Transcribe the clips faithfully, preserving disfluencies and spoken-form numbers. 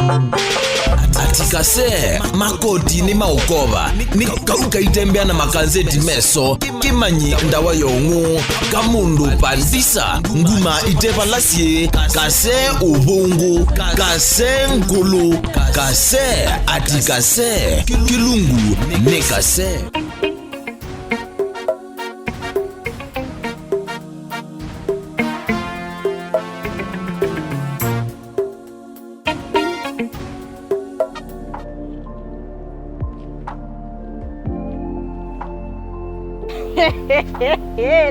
Ati kase, makoti nĩ maũkova, nĩ kau kaitembea na makanzeti meso, kĩmanyi ndawa ya ũng'ũ, kamũndũ pandisa, nguma itevala syĩ, kase ũvũngũ, kase ngũlũ, kase, ati kase, kĩlungu nĩ kase.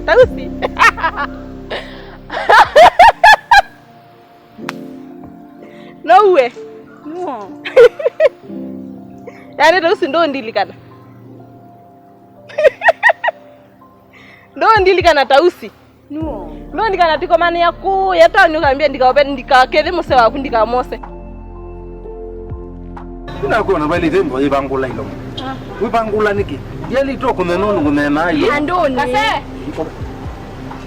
Tausi. No uwe. No. Yaani Tausi ndũndilikana. Ndũndilikana Tausi. Nuo. Ndũndilikana tikomanĩa kũya taoni ũkambia ndikaope, ndikakethe mũsee waku ndikamose. Ndinakwona vailĩte mbo ĩvangũla ilo. Ah. Wĩvangũla nĩkĩ? Yeli to kũmena ũndũ kũmena ilo. Andũnĩ. Kase.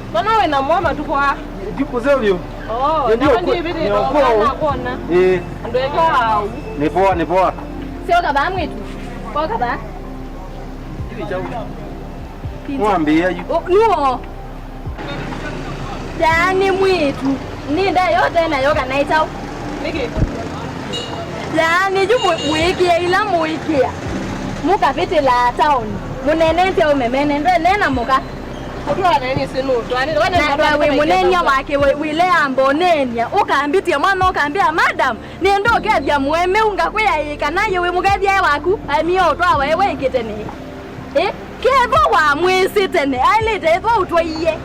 Mbona wĩ na mwa matukũ aa? Ndikũseo vyũ. Oh, ndio na kwĩ- ndividi ndio kwa- nakuona. Eh. Andũ eka au. Nĩ poa, nĩ poa. Sio kaba mwitu. Kwa kaba. Mwambĩĩa yu. Ũ- nuo. Yaani mwĩĩtu, nĩ nda yote nayo kana ĩtaũ? Nĩkĩ? Yaani yu mũ- mũĩkĩĩa ila mũĩkĩĩa, mũkavĩtĩlaa taoni, mũnenete ũmemene, ndwenena mũka. Ũtwaanĩnĩsĩ nũtwaanĩte. Na ndwa wĩ mũneeny'a wake wĩ- wĩle amba ũneeny'a, ũkambĩtya mwana ũkambĩa, "Madam, nĩenda ũkethya mũemeu ngakwĩa ĩĩ kana ĩĩ wĩ mũkethyae waku, aemie ũtwawa ĩwe ĩkĩte nĩĩ." Ĩ, kethwa wamwĩsĩ tene, aĩlĩte ĩthwa ũtwaie.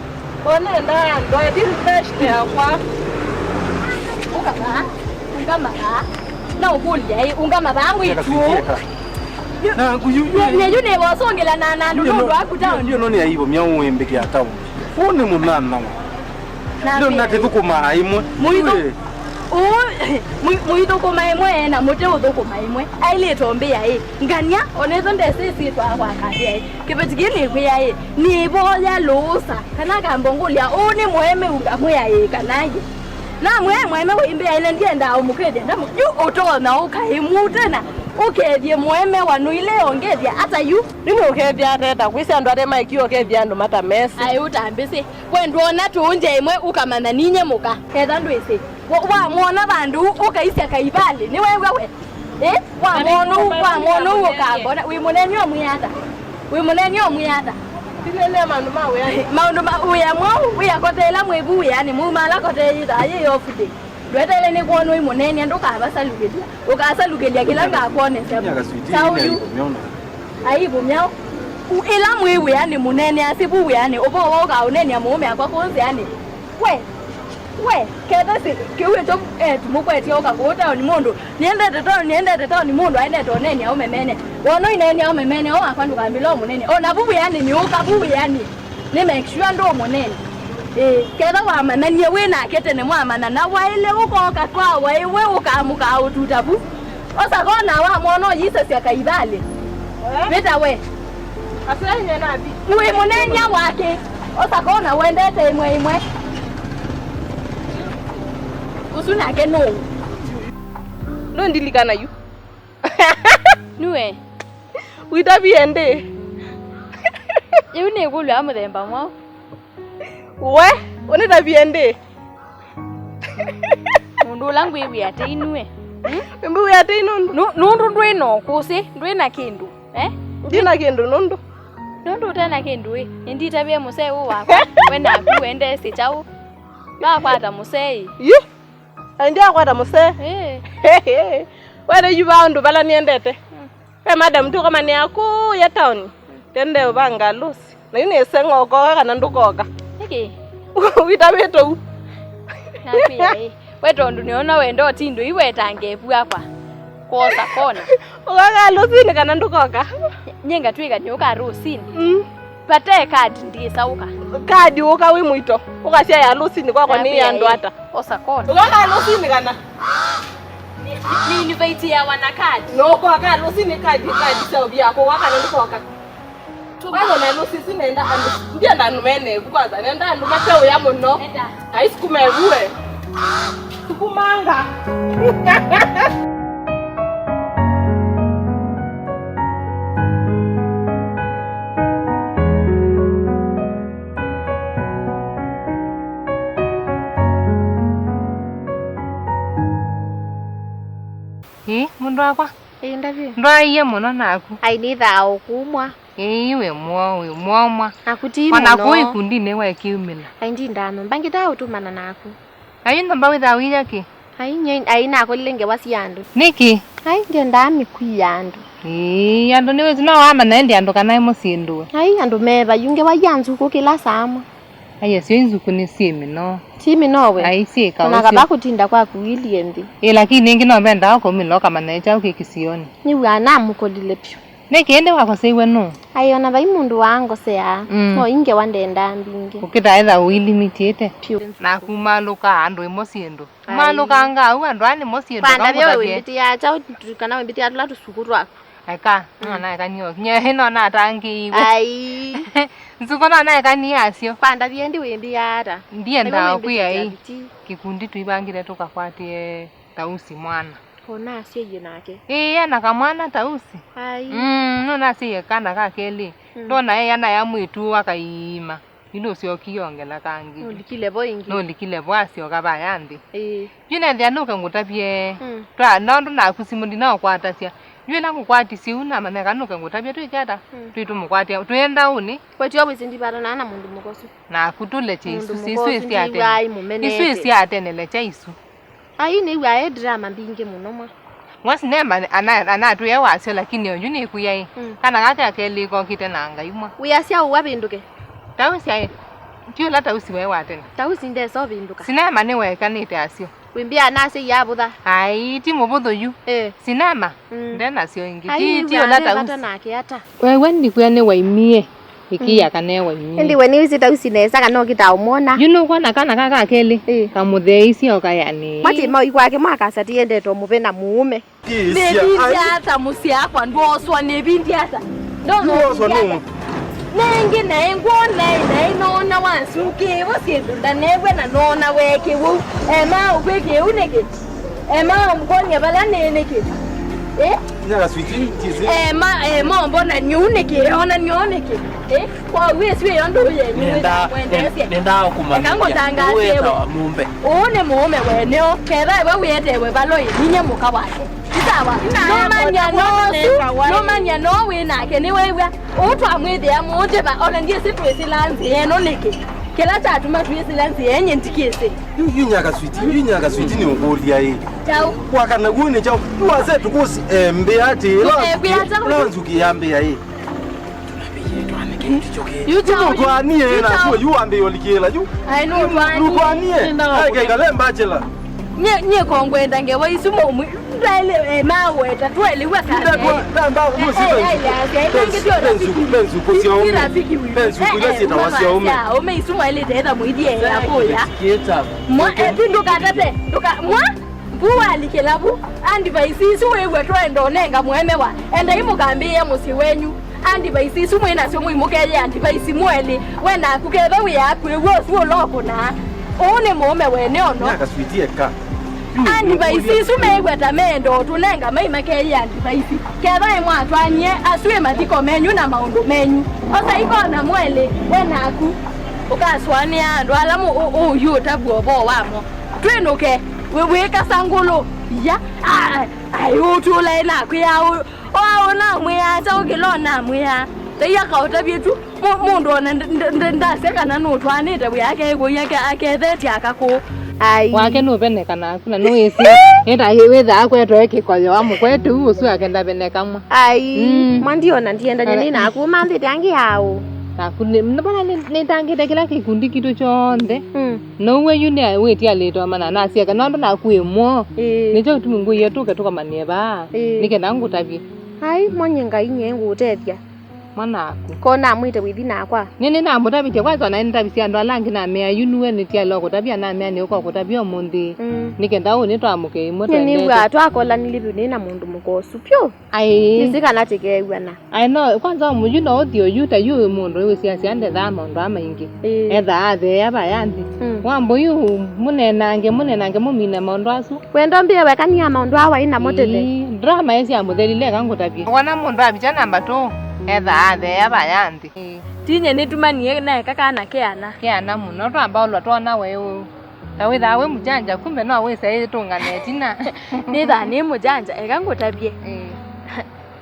Onenda ndoe dilbeshte yakwa. Ũkavaa, ũngama vaa. Na ũkũlya ĩ, ũngama vaa mwĩtu. Naku yu- yu- Nye- nye yu nĩwosũngĩla na- na andũ nũndũ waku taoni. Yu no nĩ aivo myaũ wĩmbĩkĩa taoni. Ũũ nĩ mũnyanyawa. Na yu mbĩa natĩthũkũmaa ĩmwe. Mũitũ. Ĩ. Ũũ, mũ- mũithũkũma ĩmwe na mũte ũthũkũma ĩmwe. Aĩlĩte mbĩa ĩ. Ngania, onetho ndesĩ syĩtwa kwa kambĩa ĩ. Kĩveti kĩĩ nĩkwĩa ĩ. Nĩvoya lũũsa. Kana kambongũlya, ũũ nĩ mũemeu ngamwĩa ĩ kana ĩ. Namwĩa mũemeu ĩ mbĩa ĩne ndiendaa ũmũkethya. Ndamu- yu ũtonya ũkaĩ mutena. Ũkethye mũeme wa nũile ongethya ata yu. Nĩmũkethya ateta kwĩsĩ andũ atĩ maĩkie ũkethya andũ matamesĩ. Aĩ ũtambĩsĩ. We ndwona tũũngya ĩmwe ũkamanya ninye mũka? Ketha ndwĩsĩ. Wa- wamwona vandũ ũkaisya kaivalĩ, nĩwew'a we? Ĩ? Wamwona ũu, wamwona ũu ũkambona, wĩ mũnene ũmwĩa ata? Wĩ mũnene ũmwĩa ata? Ndinene maũndũ ma wĩa. Maũndũ ma wĩa mwaũ, wĩa koteela mwĩvu wĩanĩ, mwaumala kote yĩthaa yĩ off day. Ndweteele nĩ kwonwa ĩ mũnene, ndũkavasalukĩlya. Ũkasalukĩlya kĩla ngakwonesa. Nyaka sweetie, kau yu. Aibu myaũ. Ĩla mwĩ wĩanĩ mũnene asĩ vu wĩanĩ, ũvoo wa ũkaũneenea mũũme akwa kũũ nzĩanĩ. We, we, kethasĩ kĩu ĩkyo etu mũkwetye ũka kũũ taoni mũndũ. Nĩendete taoni, nĩendete taoni mũndũ aendete ũneenea ũmemene. Wona ũineenea ũmemene, o wakwa ndũkambĩla ũmũnene. O na vu wĩanĩ nĩũka, vu wĩanĩ. Nĩ make sure ndũmũnene. Ĩĩ, ketha wamanyanie wĩ nake tene mwamanyana, waĩle ũkoka kwa waĩ we ũkamũka ũtuta vu. Osa kona wamwona ũyĩsasya kaivalĩ. Eh? Vĩta we. Asenye nathi. Wĩ mũneeny'a wake. Osa kona wendete ĩmwe ĩmwe. Ũsu nake nũũ? Nũndilikana yu. Nue. Wĩtavie ndĩ. Yĩu nĩ ĩkũlyo ya mũthemba mwaũ? We, ũnĩtavie ndĩ. Mũndũ ũla ngwĩw'ĩa atĩ inue. Hmm? Mbĩw'ĩa atĩ nũndũ. Nu- nũndũ ndwĩ na ũkũsĩ, ndwĩ na kĩndũ. Eh? Ndĩ na kĩndũ nũndũ. Nũndũ ũte na kĩndũ ĩ, nĩnditavie mũsee ũũ wakwa, we naku wendesĩ kyaũ? Vakwata mũsee ĩ. Yu? Aendie akwata mũsee. Ĩĩ. Wene yu va ũndũ vala nĩendete. Mm. Ve madam tũkomanĩa kũya taoni. Tende ũvanga harusi. Na yu nĩseng'a ũkoka kana ndũkoka. Nĩkĩ? Wĩtavĩte ũu. Nakwĩa ĩ. We tondũ nĩona wenda ũtindũ iwetange vu akwa. Kwosa kona. Ũkoka harusinĩ kana ndũkoka? Nyie ngatwĩka nĩũka harusinĩ. Mm. Vate kadi ndĩsaũka. Kadi ũka wĩ mũito. Ũkasya ya harusinĩ kwakwa nĩ ya andũ ata? Osa kona. Ũkoka harusinĩ kana? Nĩ- nĩ- nĩvaitiawa na kadi. No ũkoka harusinĩ kadi, kadi sya ũvia kũwa kana ndũkoka? Kwanza na harusi isu nenda andũ. Ndienda andũ mene vu kwanza. Nenda andũ mate ũya mũno. Enda. Aisukuma evue. Sukumanga. Ĩĩ, mũndũ wakwa. Ĩĩ, ndavye. Ndwaĩie mũno naku. Ai, nĩ thaa ũkumwa. Ĩĩ, wĩ mwo, wĩ mwomwa. Naku ti mũno. O na kũu ikundinĩ wa ĩkiumĩla. Ai, ndindaa nyũmba, ngĩtaa ũtũmana naku. Ai, nyũmba wĩthaa wĩya kĩ? Ai, nye, ai, nakolile ngewa sya andũ. Nĩkĩ? Ai, ndyendaa mĩkui ya andũ. Ĩĩ, andũ nĩwĩsĩ no wamanya ĩndĩ andũ kana ĩmo syĩndũwe. Ai, andũ meva yu ngewa ya nzukũ kĩla saa mwa. Ai, asyo inzuku nĩ syĩ mĩnoo. Ti mĩnoo we. Ai, syĩ kaũ. Ona kava kũtinda kwaku ilie nthĩ. Ĩ, lakini ĩngĩ no vendaa ũkaumĩla ũkamanya ĩ kyaũ kĩ kĩsionĩ. Nĩw'aa namũkolile vyũ. Nĩkĩ ĩndĩ wakoseiwe nũũ? Ai, ona vai mũndũ waangoseaa. Mm. No ingewa ndendaa mbingĩ. Ũkĩtaa ĩtha ũilimitĩte. Vyũ. Na kumaalũka andũ ĩmo syĩndũ. Ai. Kumaalũkanga au andũ aa nĩmo syĩndũ. Kwanda vyo kamũtavye. Wĩmbĩtĩaa kyaũ kana wĩmbĩtĩaa tũla tũsuku twaku. Eka, mm, no naekanie o. Nye ĩno natangĩiwe. Ai. Nzuko no naekanie asyo. Kwandavie ndi wĩmbĩa ata? Ndiendaa kwĩa ĩ. Kĩkundi tũivangĩte tũkakwatĩe Tausi mwana. Ona asyaie nake. Ĩĩ, ena kamwana Tausi. Ai. Mm, no nasyaie kana ka kelĩ. Mm. Ndona ĩ ana ya mwĩtu akaima. Yu nũsyokie ongela kangĩ. Nũlikile vo ĩngĩ. Nũlikile vo asyoka vaya nthĩ. Ĩĩ. Yu nethĩa nũke ngũtavye. Mm. Twa, nondũ naku simũ ndinaũkwatasya. Yu ĩla ngũkwatisye ũu namanya kana nũke ngũtavye twĩke ata? Mm. Twĩtũmũkwatĩa. Twĩenda ũnĩ. Kwetio wĩsĩ ndivatanaa na mũndũ mũkosu. Naku tũlekye isu, isu ĩsyatenelekya isu. Ai, nĩw'aa e drama mbingĩ mũno mwa. Mwa sinema ana-, anatwĩe wasyo, lakini oyu nĩkwĩa ĩ. Mm. Kana kake akelĩ kokĩte na Ngai mwa. Wĩasya ũu avĩndũke. Tausi aĩ. Ti ũla Tausi waĩ wa tene. Tausi ndesa ũvĩndũka. Sinema nĩwekanĩte asyo. Wĩmbĩa anasya iavũtha. Ai, ti mũvũthũ yu. Eh. Sinema. Mm. Ndenasyo ingĩ. Ai, ti, ti nĩw'aa ũla nĩ Tausi. Vata nake ata? Wewe ndikwĩa nĩwaimie. Ĩkĩĩa kana ewa inyie. Ĩndĩ we nĩwĩsĩ Tausi nesa kana ũkĩtaa ũmwona? Yu nũkwona kana kaka kelĩ? Ĩ. Kamũtheeisye o kayanĩ. Mati mau ikwake mwakasa tiendete mũve na mũũme. Nĩvindi ata mũsyĩ akwa ndwoswa nĩvindi ata? Ndwoswa nũũ? Nengĩ naĩ ngwona naĩ noona wansũkĩĩvo syĩndũ ndanew'a na noona weekĩw'ũ. Ema ũkwĩkĩĩu nĩkĩ? Ema ũmũkonya vala nĩ nĩkĩ? Eh? Nyaga switi, tisi. Ema, ema ũmbona nyu nĩkĩ? Ona nyo nĩkĩ? Eh? Kwa wĩsĩ ĩyo ndũũ yenyu wĩtha kwendeesya. Nenda kũmanya. Eka ngũtangaasye we. Wĩtawa mũmbe. Ũũ nĩ mũũme weneo. Ketha we wĩetewe valo ĩninye mũka wake. Ti sawa. Nũmanya no ũsu, nũmanya no wĩ nake nĩwew'a. Ũũ twamwĩthĩa mũũtĩva, ona ndyĩsĩ twĩsĩla nzĩa ĩno nĩkĩ? Kĩla kyatuma twĩsĩla nzĩa ĩnyĩ ndikĩsĩ. Yu, yu nyaka switi, yu nyaka switi nĩ ũkũlya ĩ. Kyaũ? Kwakana guo nĩ kyaũ? Yu wase tũkũsi, eh, mbĩa atĩ, ĩla nzukĩ, ĩla nzukĩ ya mbĩa ĩ. Yu kyaũ? Nũtwanie na kuo, yu wambĩĩa ũlikĩla, yu. Ai, nũtwanie. Nũtwanie. Ai, kekale mbachela. Nyie, nyie kongwenda ngewa isu mũmwi. Ndaĩle, eh, maweta, twaĩlĩw'a kana. Nda kwa, nda, nda, mũsi. Eh, eh, eh, eh, eh, nda ngĩtyo rafiki. Benzu, benzu, kũsya ũme. Ti rafiki witũ. Benzu, eh, kũla eh, syĩtawa sya ũme. Ũme isu mwaĩlĩte etha mũithie ya kũya. Mwa, eh, ti ndũkatate, ndũka, mwa, vu walikĩla vu. Advice isu wĩw'a twaenda ũnenga mũemewa. Endai mũkambĩĩa mũsyĩ wenyu. Advice isu mwĩ nasyo mũimũkeye advice mwelĩ. We naku ketha wĩ akwĩw'a ũsu ũla ũkũnaa. Ũũ nĩ mũũme wene ono. Nyaka switi eka. Advice isu meĩw'a ta meenda ũtũnenga maimakeye advice. Ketha ĩmwatwanie asu ĩ mathiko menyu na maũndũ menyu. Osa ikona mwelĩ, we naku. Ũkasũanĩa andũ ala mũ-, ũ-, ũyu ũtavw'a ũvoo wamo. Twĩnũke, wĩ-, wĩkasa ngũlũ. Iya, a-, ai, ũtũlae nakwĩa ũ-, Oa ũnamwĩaa kyaũ kĩla ũnamwĩaa? Tei akaũtavye tu, mũ-, mũndũ ona nd-, nd-, nd-, ndasya kana nũtwaanĩte wĩa ake kũi ake-, akethetye akakũũ. Ai. Wake nũveneka naku na nũĩsĩ. Ĩta wĩthaa kwetwe kĩkoyo wa mũkwete ũu ũsu ake ndaveneka mwa. Ai. Mm. Mwa ndiona ndiendany'a nĩ naku, manthĩte angĩ aũ? Naku nĩ, mbona nĩ, nĩtangĩte kĩla kĩkundi kitũ kyonthe. Mm. Nouwe yu nĩ wĩtialĩte o mana nasya kana ũndũ naku ĩ mwoo. Ĩĩ. Nĩkyo kĩtumi ngwĩie tũke tũkomanĩe vaa. Ĩĩ. Nĩ kenda ngũtavye. Ai, mwa nyie Ngai nyie ngũũtethya. Mwanaku. Ko namwĩte wĩthi nakwa. Nĩ, nĩnamũtavĩtye kwanza, na nĩtavisye andũ ala angĩ namea yu nue nĩtialea kũtavya, namea nĩũka kũtavya ũmũnthĩ. Mm. Nĩ kenda ũnĩ twamũke ĩmwe. Nĩ, twendete. Nĩw'aa twakolanile vyũ nĩ na mũndũ mũkosu vyũ. Ai. Nĩsĩ kana tĩkeew'ana. Ai, no, kwanza mũyu no ũthi ũyu ta yu mũndũ wĩsiasya ndethaa maũndũ aa maingĩ. Ĩĩ. Ethaa atheea vaya nthĩ. Mm. Wambo yu mũnenange, mũnenange mũmine maũndũ asu. Wendo mbĩe wekania maũndũ aa waĩ namo tene. Ĩĩ, drama ĩsya mũthelile eka ngũtavye. Wona mũndũ avitya namba two, ethaa atheea vaya nthĩ. Ĩĩ. Tinye nĩtumanie naeka kana keana. Keana mũno, twambaũlwa twona weũ. Na wĩthaa wĩ mũjanja, kumbe no wĩse ĩtũngane ĩtina. Nĩthaa nĩ mũjanja, eka ngũtavye. Ĩĩ.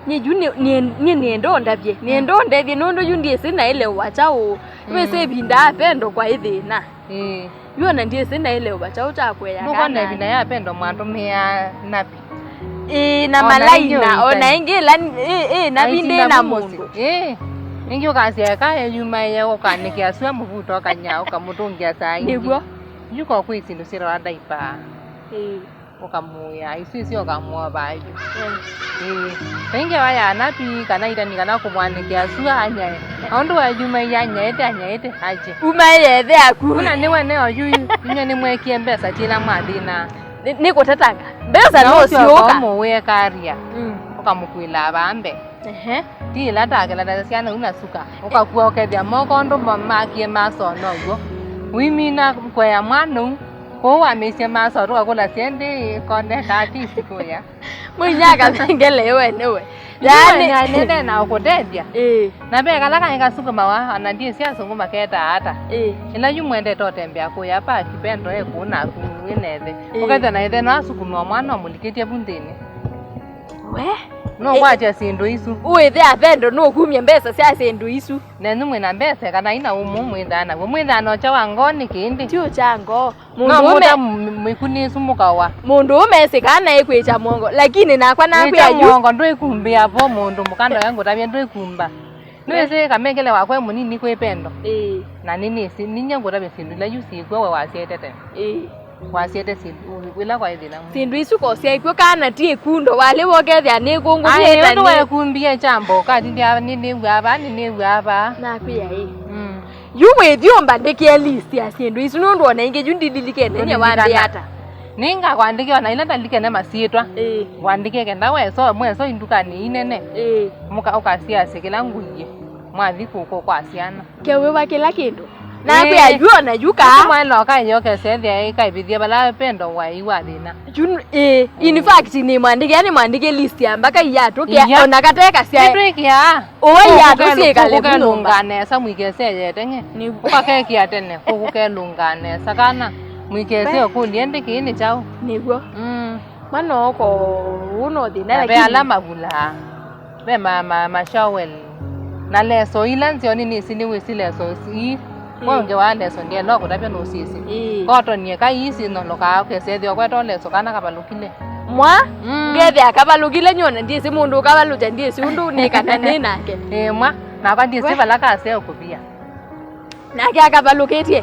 Nyie yu nĩ, nĩ, nyie nĩenda ũndavye. Nĩenda ũndethye nũndũ yu ndyĩsĩ naĩle ũva kyaũ. Wĩsĩ ĩvinda ya Pendo kwaĩ thĩna. Ĩĩ. Yu ona ndyĩsĩ naĩle ũva kyaũ kya kũea. Ndũkona kana ĩvinda ya Pendo mwatũmĩaa napi? Ĩĩ, na ona malaina, ĩngĩ ona ũitai. Ĩngĩ ĩla, ĩĩ, ĩĩ, napi ndĩ na mũndũ. Ĩĩ. Ĩngĩ ũkasya eka eyumaĩe ũkanĩkĩa sua mũvuto ũkanya ũkamũtũngĩa saa ingĩ. Nĩw'o. Yu ko kwĩ syĩndũ syĩtawa diaper. Ĩĩ. Ũkamũĩa, isu isyo ũkamũovaa yu. Mm. Ĩĩ. Kaingĩ waya napi kana itani kana kũmwanĩkĩa sua anyae. Aũndũ wayumaia anyaĩte, anyaĩte, aje. Umaĩe ethe aku. Kuna nĩwe neo yu, inywe nĩmwekie mbesa kĩla mwathĩna. Nĩ, nĩ kũtetanga. Mbesa no syoka. Mũwĩe karia. Mm. Ũkamũkuĩla vambe. Ehe. Ti ĩla takĩla ta syana u na suka. Ũkakua ũkethĩa moko ũndũ mo makie masona ũw'o. Wimina kũea mwana u. Kũu wamĩisye maso tũkakũla syendi kone katisi kũya. Mwinya akavengele we nĩwe. Yaani nene na ũkũtethya. Ĩĩ. Na ve kala kaĩ kasukuma wa, ona ndiĩsĩ asũngũ maketaa ata. Ĩĩ. Ĩla yu mwendete ũtembea kũya paki Pendo e kũu naku wĩ na ĩthe. Ĩĩ. Ũkethĩa na ĩthe no asukuma mwana ũmũlikĩtye vu nthĩnĩ. We? Nũkwatya syĩndũ isu. Ũĩthĩa Pendo nũkumya mbesa sya syĩndũ isu. Nenyu mwĩ na mbesa kana ina ũmũ mwĩthaa naw'o. Mwĩthaa no kya wa ngoo nĩ kĩndĩ. Ti ũkya ngoo. No mũndũ mũta m-, mĩkunĩ ĩsu mũkawa. Mũndũ ũme esĩ kana ĩkwĩkya mwongo, lakini nakwa nakwĩa yu. Mwongo ndwĩkumbĩa vo mũndũ mũkando ya ngũtavya ndwĩkumba. Nĩwĩsĩ kamengele wakwa e mũnini kwĩ Pendo. Ĩĩ. Na nĩnĩsĩ, ninyie ngũtavya syĩndũ ila yu syĩkw'o we wasyete tene. Ĩĩ. Wasyete syĩndũ, ũ-, ĩla kwaĩ thĩna mwingĩ. Syĩndũ isu kosyaĩkw'o kana ti ĩkundo, walĩ wokethĩa nĩ kũngũ. Ai, nĩ ũndũ wekumbie kyambo, katindĩa nĩnĩw'aa vaa, nĩnĩw'aa vaa. Nakwĩa ĩ. Mm. Yu wĩthi ũmbandĩkĩe list ya syĩndũ isu, nũndũ ona ingĩ yu ndililikene nye wambĩa ata. Nĩngakwandĩkĩa ona ila ndalikene masyĩtwa. Ĩĩ. Wandĩke kenda weso, mweso indukanĩ inene. Ĩĩ. Mũka ũkasiasya kĩla ngũie. Mwathi kũkũ kwa syana. Kewĩwa kĩla kĩndũ. Nakwĩa yu ona yu kaa. Mwana ũkaĩyokesethĩa ĩkaivithie vala Pendo waĩ wa thĩna. Yu, ĩĩ. In fact, nĩmwandĩkĩa, nĩmwandĩkĩe list ya mbaka iatũ, ona kate kasyae. Nĩtwĩkĩaa. Ũwe iatũ syĩkale vu nyũmba. Kũkũkelũngaa nesa mwikesee yeteng'e. Nĩw'o. Ũkakekĩa tene, kũkũkelũngaa nesa kana mwikesee ũkũlye ndĩ kĩĩ nĩ kyaũ. Nĩw'o. Mm. Mwana oko ũũ no thĩna, na ve lakini ala mavulaa. Ve ma, ma, ma shower. Na leso ila nzeo nĩnĩsĩ nĩwĩsĩ leso ii. Mm. Kwa ũngĩ wa leso ngelo kũtavya nũsĩsĩ. Ĩĩ. Kotonie ka ii sinolokaa ũkesethĩa ũkweta leso kana kavalũkile. Mwa? Mm. Ngethĩa kavalũkile nyona ndyĩsĩ mũndũ ũkavalũkya ndyĩsĩ ũndũ nĩ kana nĩ nake. Ĩĩ mwa. Nakwa ndyĩsĩ vala kaseo kũvia. Nake akavalũkĩtye.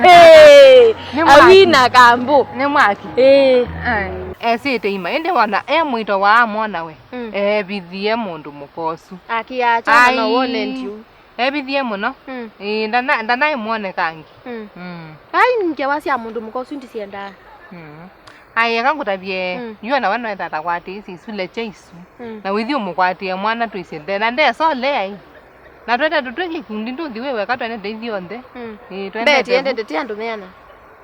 Ĩĩ. Nĩ mwaki. Awina kambũ. Nĩ mwaki. Ĩĩ. Ai. Esĩte ima. Ĩndĩ wona e mwĩto wa amwona we. Mm. Evithie mũndũ mũkosu. Akĩacha na no wone ndiũ. Evithie mũno. Mm. Ĩĩ, ndana-, ndanaĩmwone kangĩ. Mm. Mm. Ai, ngewa sya mũndũ mũka ũsu ndisyendaa. Mm. Ai, eka ngũtavye, mm, yu ona we no ethata kwatĩĩsye isu, lekya isu. Mm. Na wĩthi ũmũkwatĩe mwana twĩsye nde-, na ndesolea ĩ. Na twendete twĩ kĩkundi, ndũthi wĩ weka, twendete ithyonthe. Mm. Ĩĩ, twendete. Mbeti endete ti andũ meana.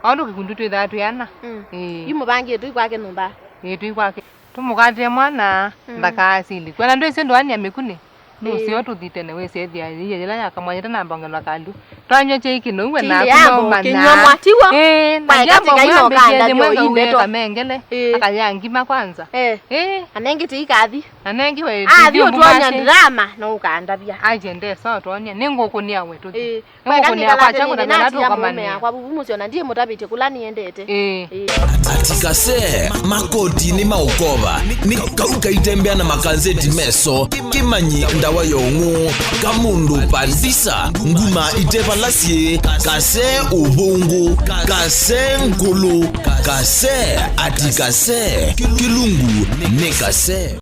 Aũndũ kĩkundi twĩthaa twĩ ana. Mm. Ĩĩ. Yu mũvangĩe twĩ kwake nyũmba. Ĩĩ, twĩ kwake. Tũmũkwatĩe mwana, mm, ndakaasili. Kwona ndwĩsĩ ndũania mĩkunĩ? Nũseo tũthi tene wĩsĩ ethĩa ĩia yĩla yakamwanyĩte na mbongelwa kandu. Twanywa kyai kĩnou we naku no manya. Kĩnywa mwatiwa. Ĩĩ, na ndiambo mwambĩtie nĩmwe ngauĩe kamengele, ĩĩ, akaya ngima kwanza. Eh. Ĩĩ. Anengi tĩikathi. Anengi we. Athi ũtwonya drama na ũkandavya. Aje ndesa ũtwonya. Nĩngũkũnĩa we tũthi. Ĩĩ. Nĩngũkũnĩa kwakya kũtavya na tũkomanie. Kwa vuvu mũsyo na ndiĩ mũtavĩtye kũla nĩendete. Ĩĩ. Ĩĩ. Ati kase, makoti nĩ maũkova. Nĩ kau kaitembea na makanzeti meso. Kĩmanyi ndawa ya ũng'ũ. Kamũndũ pandisa. Nguma ite vala syĩ. Kase ũvũngũ. Kase ngũlũ. Kase ati kase. Kĩlungu nĩ kase.